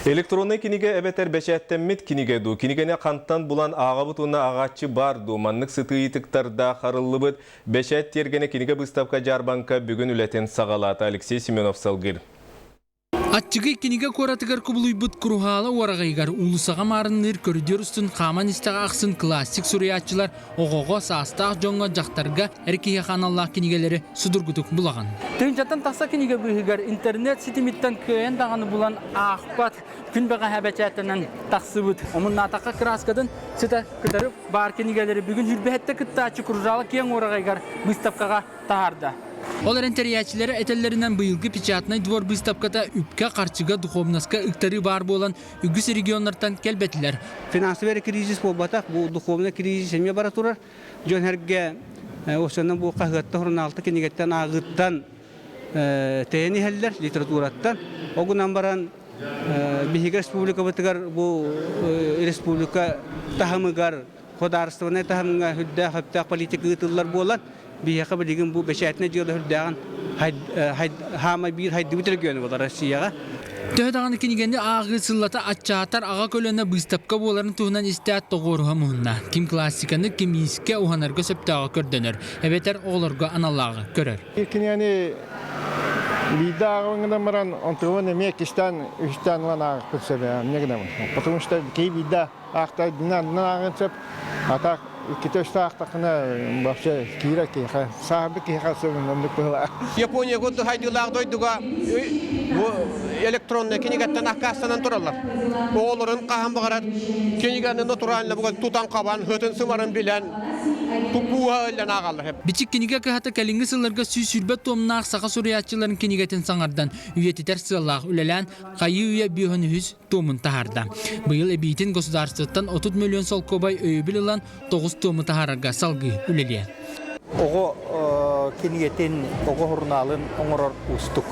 Электроннай кинигэ эбэтэр бэчээттэммит кинигэ дуу, кинигэни хантан булан ааҕабыт уонна ааҕааччы баар дуу, маннык сытыы ыйытыктардаах арыллыбыт Бэчээт тиэргэнэ кинигэ быыстапка-дьаарбаҥка бүгүн үлэтин саҕалаата. Алексей Семенов салгыыр. Аччыгый кинигэ куоратыгар кубулуйбут Куруһаала уораҕайыгар уулуссаҕа маарынныыр көрүдүөр устун хааман истэҕэ ахсын классик суруйааччылар оҕоҕо, саастаах дьоҥҥо, дьахтарга эр киһиэхэ аналлаах кинигэлэри судургутук булаҕын. Тыһыынчаттан тахса кинигэ быыһыгар интернет ситимиттэн кыайан даҕаны булан аахпат күн бэҕэһээ бэчээттэнэн тахсыбыт. Омуннаатахха кырааскатын сыта кытары баар кинигэлэри бүгүн сүүрбэһэттэ кыттааччы Кружало киэҥ уораҕайыгар быыстапкаҕа таһаарда. Ол эрэн тэрийээччилэрэ этэллэринэн быйылгы печатнай двор быыстапката үпкэ-харчыга, духовноска ыктарыы баар буолан үгүс регионнартан кэлбэтилэр. Финансовый кризис буолбатах, бу духовный кризис эмиэ бара турар. Дьон эргэ осонно бу хаһыатта, журналта, кинигэттэн ааҕыыттан тэйэн иһэллэр литератураттан. Ол гынан баран биһиги республикабытыгар бу республика таһымыгар судаарыстыбаннай таһымҥа үрдээх өптөөх политика ыытыллар буолан, биһиэхэ билигин бу бэчээтинэй дьыала үрдээҕин хаамай биир хайдыбыт региона буолар Россияҕа. Төһө даҕаны кинигэни ааҕыы сыллата аччаатар аҕа көлүөнэ быыстапка буоларын туһунан истээт тоҕуоруһа муһунна. Ким классиканы, ким иискэ уһанарга сөптөөҕү көрдөнөр, эбэтэр оҕолорго аналлааҕы көрөр. Кинигэни биирдэ ааҕабын гынан баран, онтугун эмиэ иккистээн, үһүстээн ылан ааҕыахпын сөп эмне гынабын. Потому что киһи биирдэ аахта ардынан ааҕыан сөп, а так иккитэ үстэ аахтаххына вообще киирэр киһиэхэ, сааһырбыт киһиэхэ сөбүн оннук быһыылаах. Япония курдук хайдыылаах дойдуга бу электроннай кинигэттэн аккаастанан тураллар. Оҕолорун хаһан баҕарар кинигэни натурально тутан-хабан, һытын-сымарын билэн, туппууһа ыллан ааҕаллар. Бичик кинигэ кыһата кэлиҥҥи сылларга 120 туомнаах саха суруйааччыларын кинигэтин саҥардан үйэтитэр сыаллаах үлэлээн хайыы-үйэ бүөһүн үһүс туомун таһаарда. Быйыл эбиитин государствоттан 30 миллион солкуобай өйөбүл ылан 9 туому таһаарарга салгыы үлэлиэ. Оҕо кинигэтин, оҕо сурунаалын оҥорор уустук.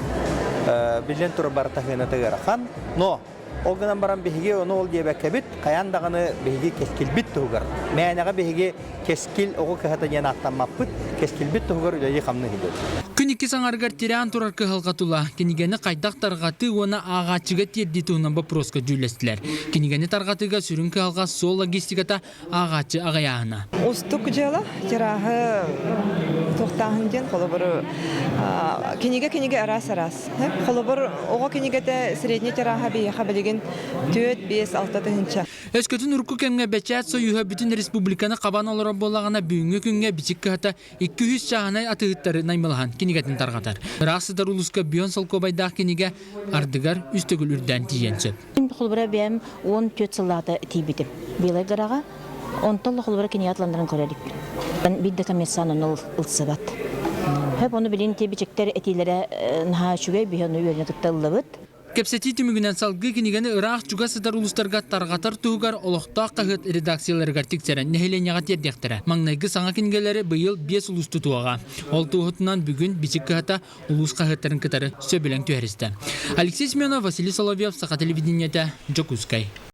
Биллэн турар барыта сыаната ыарахан, но ол гынан баран биһиги ону ол диэбэккэбит, хайаан даҕаны биһиги кэскилбит туһугар, мээнэҕэ биһиги Кэскил оҕо кыһата диэн ааттаммаппыт, кэскилбит туһугар үлэлии-хамныы сылдьабыт. Күн иккис аҥарыгар тирээн турар кыһалҕа тула кинигэни хайдах тарҕатыы уонна ааҕааччыга тиэрдии туһунан боппуруоска дьүүллэстилэр. Кинигэни тарҕатыыга сүрүн кыһалҕа суол логистиката, ааҕааччы аҕыйааһына. Устук дьыала тираһы туохтааһын диэн холобуру кинигэ кинигэ араас-араас. Холобур оҕо кинигэтэ средний тираһа биһиэхэ билигин 4, 5, 6 тыһыынча. Өскөтүн урукку кэмҥэ Бэчээт сойууһа бүтүн республиканы хабан олорор буоллаҕына, бүгүҥҥү күҥҥэ Бичик кыһата 200 чааһынай атыыһыттары наймылаһан кинигэтин тарҕатар. Ыраах сытар улууска бион солкуобайдаах кинигэ ардыгар үс төгүл үрдээн тиийиэн сөп. Мин холобура бэйэм 14 сыллаата тиийбитим. Белай гораҕа. Онтон холобура кинигэ атланнарын көрө иликпин. Биир да коммерсант ону ылсыбат. Хөп ону билин ти бичиктэр этиилэрэ наһаа үчүгэй, биһи ону үөрэнэ кытта ыллыбыт. Кэпсэтии түмүгүнэн салгыы кинигэни ыраах-чугас сытар улуустарга тарҕатар туһугар олохтоох хаһыат редакцияларыгар тиксэрэн нэһилиэнньэҕэ тиэрдиэхтэрэ. Маҥнайгы саҥа кинигэлэри быйыл биэс улуус тутуоҕа. Ол туоһутунан бүгүн Бичик кыһата улуус хаһыаттарын кытары сөбүлэҥ түһэристэ. Алексей Семенов, Василий Соловьев, Саха телевидениетэ, Дьокуускай.